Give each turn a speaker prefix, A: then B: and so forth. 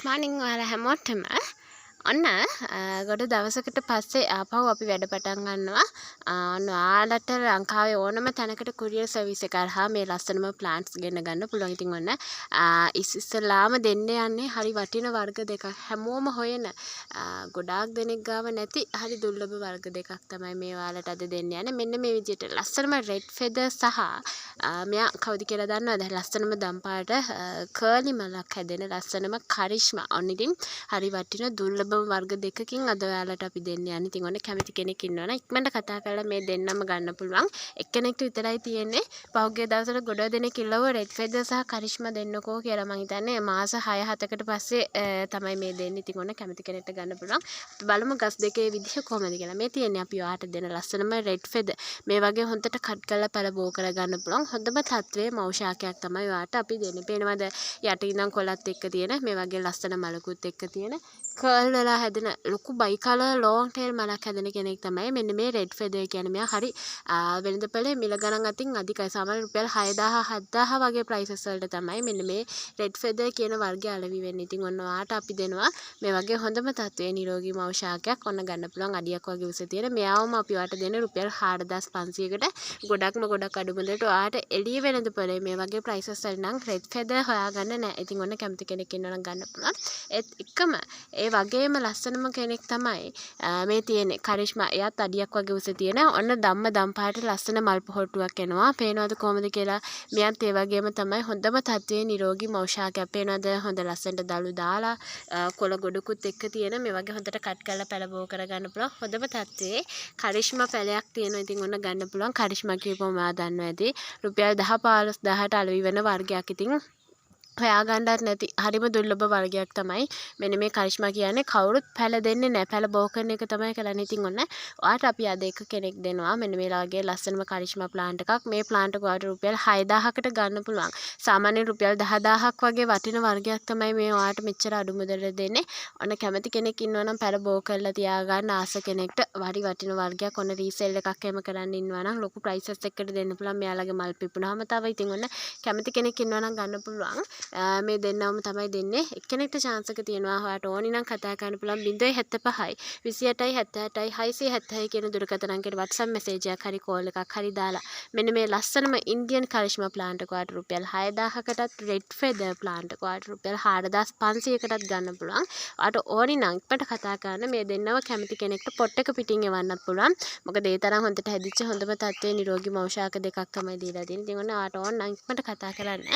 A: Morning ඔයාලා හැමෝටම. ඔන්න ගොඩ දවසකට පස්සේ ආපහු අපි වැඩ පටන් ගන්නවා. ඔන්න ඔයාලට ලංකාවේ ඕනම තැනකට කුරියර් සර්විස් එක හරහා මේ ලස්සනම ප්ලාන්ට්ස් ගෙන්න ගන්න පුළුවන්. ඉතින් ඔන්න ඉස්සෙල්ලාම දෙන්න යන්නේ හරි වටින වර්ග දෙකක්. හැමෝම හොයන, ගොඩාක් දෙනෙක් ගාව නැති හරි දුර්ලභ වර්ග දෙකක් තමයි මේ ඔයාලට අද දෙන්න යන්නේ. මෙන්න මේ විදිහට ලස්සනම රෙඩ් ෆෙදර් සහ මෙයා කවුද කියලා දන්නවද? ලස්සනම දම් පාට කර්ලි මලක් හැදෙන ලස්සනම කරිෂ්මා. ඔන්න ඉතින් හරි වටින දුර්ලභ වර්ග දෙකකින් අද ඔයාලට අපි දෙන්න යන්නේ. ඉතින් ඔන්න කැමති කෙනෙක් ඉන්නවනම් ඉක්මනට කතා කරලා මේ දෙන්නම ගන්න පුළුවන්. එක්කෙනෙක්ට විතරයි තියෙන්නේ. පහුගිය දවස්වල ගොඩ දෙනෙක් ඉල්ලුවා රෙඩ් ෆෙදර් සහ කරිෂ්මා දෙන්නකෝ කියලා. මං හිතන්නේ මාස 6 7කට පස්සේ තමයි මේ දෙන්නේ. ඉතින් ඔන්න කැමති කෙනෙක්ට ගන්න පුළුවන්. අපි බලමු ගස් දෙකේ විදිහ කොහොමද කියලා. මේ තියෙන්නේ අපි ඔයාට දෙන ලස්සනම රෙඩ් ෆෙදර්. මේ වගේ හොඳට කට් කරලා පැල බෝ කරගන්න පුළුවන්. හොඳම තත්ත්වයේ මව් ශාකයක් තමයි ඔයාට අපි දෙන්නේ. පේනවද, යට ඉඳන් කොළත් එක්ක තියෙන මේ වගේ ලස්සන මලකුත් එක්ක තියෙන කර්ල් වෙලා හැදෙන ලොකු බයි කලර් ලොං ටේල් මලක් හැදෙන කෙනෙක් තමයි මෙන්න මේ රෙඩ් ෆෙදර් කියන්නේ. මෙයා හරි වෙළඳපොලේ මිල ගණන් අතින් අධිකයි. සාමාන්‍ය රුපියල් 6000 7000 වගේ ප්‍රයිසස් වලට තමයි මෙන්න මේ රෙඩ් ෆෙදර් කියන වර්ගය අලෙවි වෙන්නේ. ඉතින් ඔන්න ඔයාට අපි දෙනවා මේ වගේ හොඳම තත්ත්වයේ නිරෝගී මව් ශාකයක්. ඔන්න ගන්න පුළුවන් අඩියක් වගේ උස තියෙන. මෙයාවම අපි ඔයාට දෙන රුපියල් 4500කට, ගොඩක්ම ගොඩක් අඩු මුදලට. ඔයාට එළිය වෙළඳපොලේ මේ වගේ ප්‍රයිසස් වල නම් රෙඩ් ෆෙදර් හොයාගන්න නෑ. ඉතින් ඔන්න කැමති කෙනෙක් ඉන්නවා නම් ගන්න පුළුවන්. ඒත් එක්කම ඒ වගේම ලස්සනම කෙනෙක් තමයි මේ තියෙන්නේ කරිෂ්මා. එයත් අඩියක් වගේ උස තියෙන, ඔන්න දම්ම දම් පාට ලස්සන මල් පොහොට්ටුවක් එනවා. පේනවද කොහොමද කියලා? මෙයත් ඒ වගේම තමයි හොඳම තත්ත්වයේ නිරෝගී මව් ශාකයක්. පේනවද, හොඳ ලස්සනට දළු දාලා කොළ ගොඩකුත් එක්ක තියෙන මේ වගේ හොඳට කට් කරලා පැල බෝ කරගන්න පුළුවන් හොඳම තත්ත්වයේ කරිෂ්මා පැලයක් තියෙනවා. ඉතින් ඔන්න ගන්න පුළුවන්. කරිෂ්මා කියපුවම ඔයා දන්නවා ඇති. රුපියල් 10 15,000ට අලෙවි වෙන වර්ගයක්. ඉතින් හොයාගන්නත් නැති හරිම දුර්ලභ වර්ගයක් තමයි මෙන්න මේ කරිෂ්මා කියන්නේ. කවුරුත් පැල දෙන්නේ නැහැ. පැල බෝ කරන එක තමයි කරන්නේ. ඉතින් ඔන්න ඔයාට අපි අද එක කෙනෙක් දෙනවා මෙන්න මේ වගේ ලස්සනම කරිෂ්මා ප්ලාන්ට් එකක්. මේ ප්ලාන්ට් එක ඔයාට රුපියල් 6000කට ගන්න පුළුවන්. සාමාන්‍යයෙන් රුපියල් 10,000ක් වගේ වටින වර්ගයක් තමයි මේ ඔයාට මෙච්චර අඩු මුදලට දෙන්නේ. ඔන්න කැමති කෙනෙක් ඉන්නවා නම්, පැල බෝ කරලා තියාගන්න ආස කෙනෙක්ට හරි වටින වර්ගයක්. ඔන්න රීසේල් එකක් එහෙම කරන්න ඉන්නවා නම් ලොකු ප්‍රයිසස් එකකට දෙන්න පුළුවන් මෙයාලගේ මල් පිපුණාම තව. ඉතින් ඔන්න කැමති කෙනෙක් ඉන්නවා නම් ගන්න පුළුවන්. මේ දෙන්නවම තමයි දෙන්නේ. එක්කෙනෙක්ට චාන්ස් එක තියෙනවා. ඔයාට ඕනි නම් කතා කරන්න පුළුවන් 075යි 28යි 78යි 676 කියන දුරකථන අංකයට WhatsApp message එකක් හරි කෝල් එකක් හරි දාලා මෙන්න මේ ලස්සනම ඉන්දියන් කරිෂ්මා ප්ලාන්ට් එක ඔයාට රුපියල් 6000කටත්, රෙඩ් ෆෙදර් ප්ලාන්ට් එක ඔයාට රුපියල් 4500කටත් ගන්න පුළුවන්. ඔයාට ඕනි නම් ඉක්මනට කතා කරන්න. මේ දෙන්නව කැමති කෙනෙක්ට පොට් එක පිටින් එවන්නත් පුළුවන්. මොකද ඒ තරම් හොඳට හැදිච්ච හොඳම තත්ත්වයේ නිරෝගී මව් ශාක දෙකක් තමයි දීලා තියෙන්නේ. ඉතින් ඔන්න ඔයාට ඕන නම් ඉක්මනට කතා කරන්න.